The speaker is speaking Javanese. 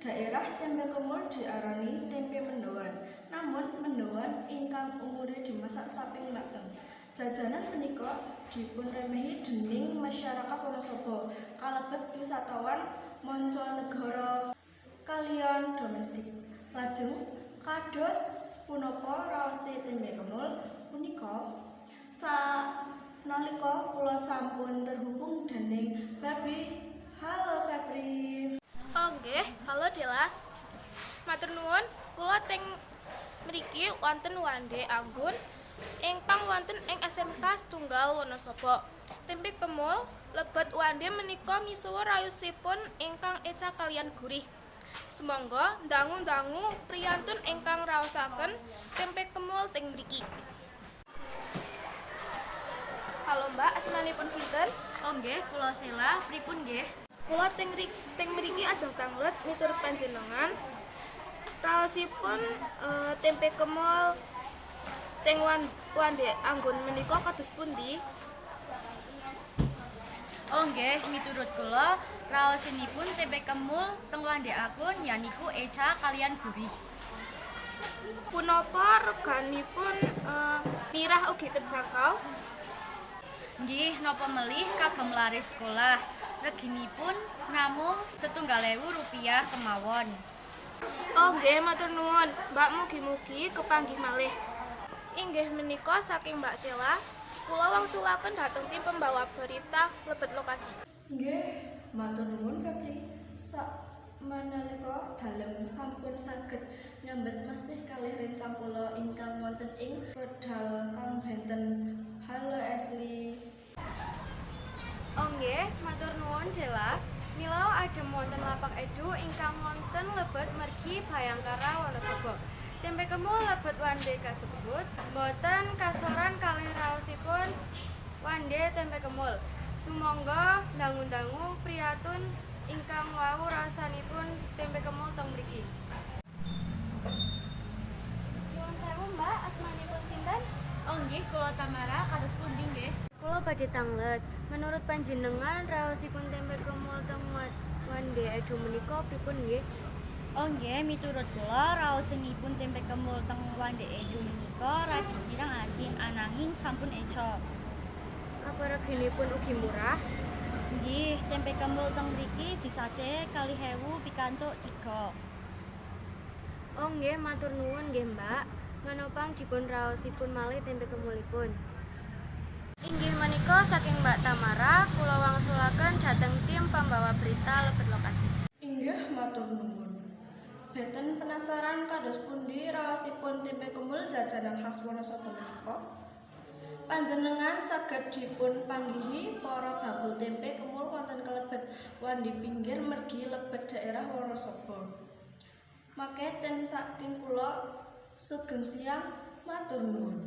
Daerah tempe kemul diarani tempe mendoan, namun mendoan ingkang umure dimasak saping mateng. Jajanan menika dipunremehi dening masyarakat Wonosobo, kalebet wisatawan mancanegara kaliyan domestik. Lajeng kados punapa raose tempe kemul punika? Sanalika kula sampun terhubung dening Febri. Halo, Febri. Oh nggih, halo, Dela. Matur nuwun, kula teng mriki wonten Wande Anggun ingkang wonten ing SMK Setunggal Wonosobo. Tempe kemul lebet Wande menika misuwur raosipun ingkang eca kaliyan gurih. Sumangga dangu-dangu priyantun ingkang raosaken tempe kemul teng mriki. Halo, Mbak, asmanipun sinten? Oh nggih, kula Sela, pripun nggih? Kula teng mriki ajeng tanglet miturut panjenengan raosipun tempe kemul teng Wande Anggun menika kados pundi? Oh nggih, miturut kula raosinipun tempe kemul teng Wande Anggun yaniku eca kaliyan gurih. Punapa reganipun mirah ugi terjangkau? Nggih, napa melih kagem lare sekolah. Reginipun namung Rp1.000 kemawon. Oh nggih, matur nuwun. Mbak, mugi-mugi kepanggih malih. Inggih menika saking Mbak Sela. Kula wangsulaken dhateng tim pembawa berita lebet lokasi. Nggih, matur nuwun, Febri. Sakmanalika dalem sampun saged nyambet masih kalih rencang kula ingkang wonten ing wekdal kang benten. Halo, Asli. Oh nggih, matur nuwun, Dela. Mila adem wonten lapak Edu ingkang wonten lebet mergi Bhayangkara, Wonosobo. Tempe kemul lebet wande kasebut boten kasoran kalih raosipun wande tempe kemul. Sumangga dangu-dangu priyantun ingkang wau raosanipun tempe kemul teng mriki. Nyuwun sewu, Mbak, asmanipun sinten? Oh nggih, kula Tamara, kados pundi nggih? Kula badhe tanglet. Menurut panjenengan raosipun tempe kemul teng Wande Edu menika pripun nggih? Oh nggih, miturut kula raosinipun tempe kemul teng Wande Edu menika radi kirang asin ananging sampun eca. Apa reginipun ugi murah? Nggih, tempe kemul teng mriki disade 2.000 pikantuk 3. Oh nggih, matur nuwun nggih, Mbak. Menopang dipun raosipun malih tempe kemulipun. Inggih menika saking Mbak Tamara, kula wangsulaken dhateng tim pembawa berita lebet lokasi. Inggih, matur nuwun. Beten penasaran kados pundi raosipun tempe kemul jajanan khas Wonosobo menika? Panjenengan saged dipun panggihi para bakul tempe kemul wonten kelebet wandi pinggir mergi lebet daerah Wonosobo. Makaten saking kula, sugeng siang, matur nuwun.